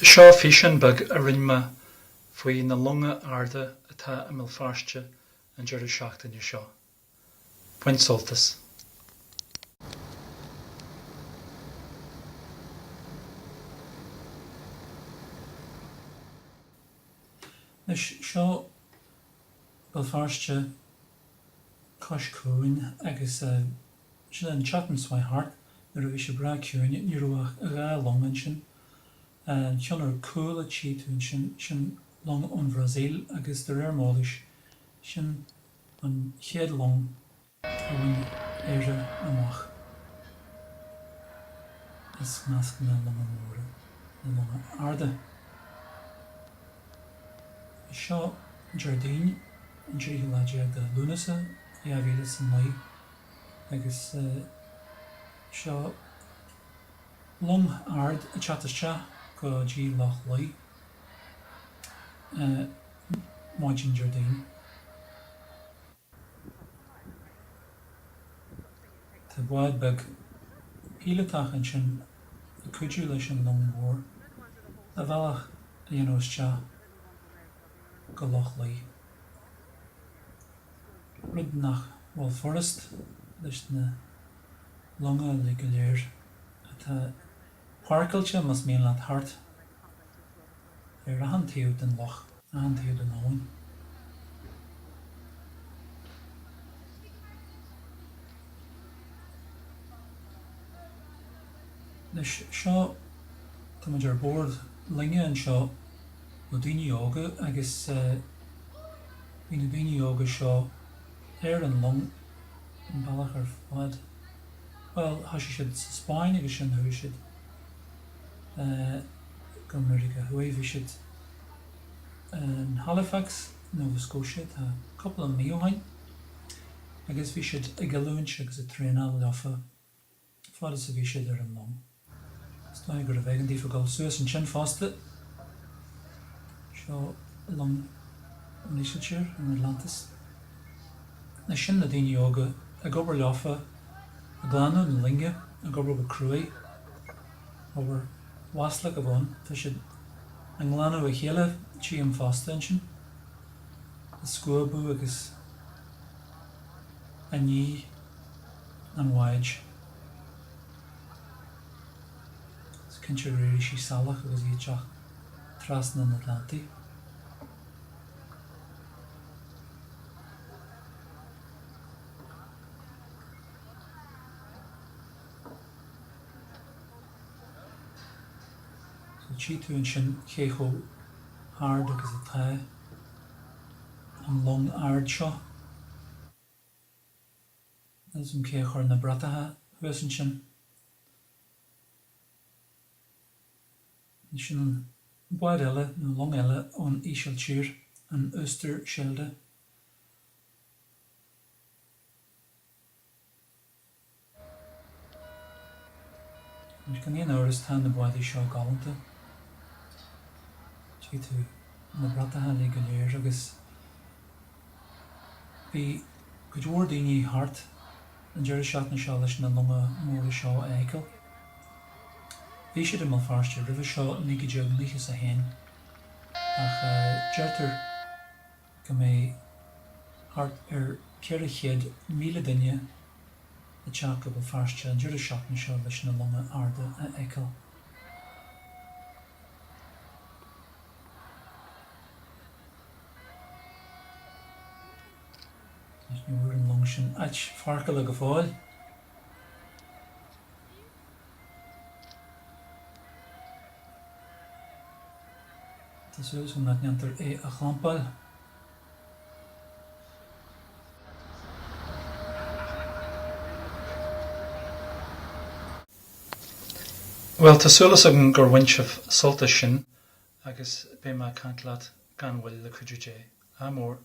Seo físeán beag a rinne mé faoi na longa arda atá i mBéal Feirste an deireadh seachtaine seo. Bain sult as. Anois, seo Béal Feirste cois cuain agus sin an tseachtain seo chuaigh thart nuair a bhí sé breá ciúin ní raibh ach 2 long ansin. An ceann ar cúl a tchí tú ansin, sin long ón Bhrasaíl agus de réir m'eolais sin an chéad long a bhain Éire amach as measc na longa móra, na longa arda. Seo Déardaoin, an tríú lá déag de Lúnasa, 2009, agus seo long ard ag teacht isteach go dtí Loch Lao maidin Déardaoin. Tá bád beag píolótach ansin ag cuidiú leis an long mhór a bhealach a dhéanamh isteach go Loch Lao, rud nach bhfuil furast leis na longa uilig go léir atá páirceáilte, más mian leat, thart ar achan taobh den loch, achan taobh den abhainn. Anois, seo, tá muid ar bord loinge anseo ó daoine óga agus bhí na daoine óga seo ar an long an bealach ar fad. Bhuel, thoisigh siad sa Spáinn agus ansin chuaigh siad go Meiriceá Thuaidh. Bhí siad in Halifax, Nova Scotia, tá cúpla mí ó shin agus bhí siad ag oiliúint agus ag traenáil leofa fad is a bhí siad ar an long. Is dóigh gurbh éigean daofa dul suas ansin fosta. Seo long ón Ísiltír, an Atlantis. Anois sin na daoine óga ag obair leofa, ag glanadh na loinge, ag obair go cruaidh. Obair mhaslach a bhí ann. Tá siad ag glanadh a chéile, tchím fosta ansin. Ag scuabadh agus ag ní an bháid. Is cinnte gur éirigh sí salach agus í ag teacht trasna an Atlantaigh. So tchí tú ansin cé chomh hard agus atá an long ard seo. Níl 's a'm cé a chuir na bratacha thuas ansin. Sin bád eile nó long eile ón Ísiltír, an Oosterschelde. Anois gan aon amhras tá na bádaí seo galánta. Tchí tú na bratacha uilig go léir agus bhí cuid mhór daoine thart an deireadh seachtaine seo leis na longa móra seo a fheiceáil. Bhí siad i mBéal Feirste roimhe seo 1991 ach deirtear go mbeidh thart ar 400,000 duine ag teacht go Béal Feirste an deireadh seachtaine seo leis na longa arda a fheiceáil. Ní bhfuair an long sin áit pháirceála go fóill. Tá súil agam nach ndéantar é a chlampáil. Bhuel, tá súil agam gur bhain sibh sult as sin agus beidh mé ag caint leat gan mhoill le cuidiú Dé. Ádh mór.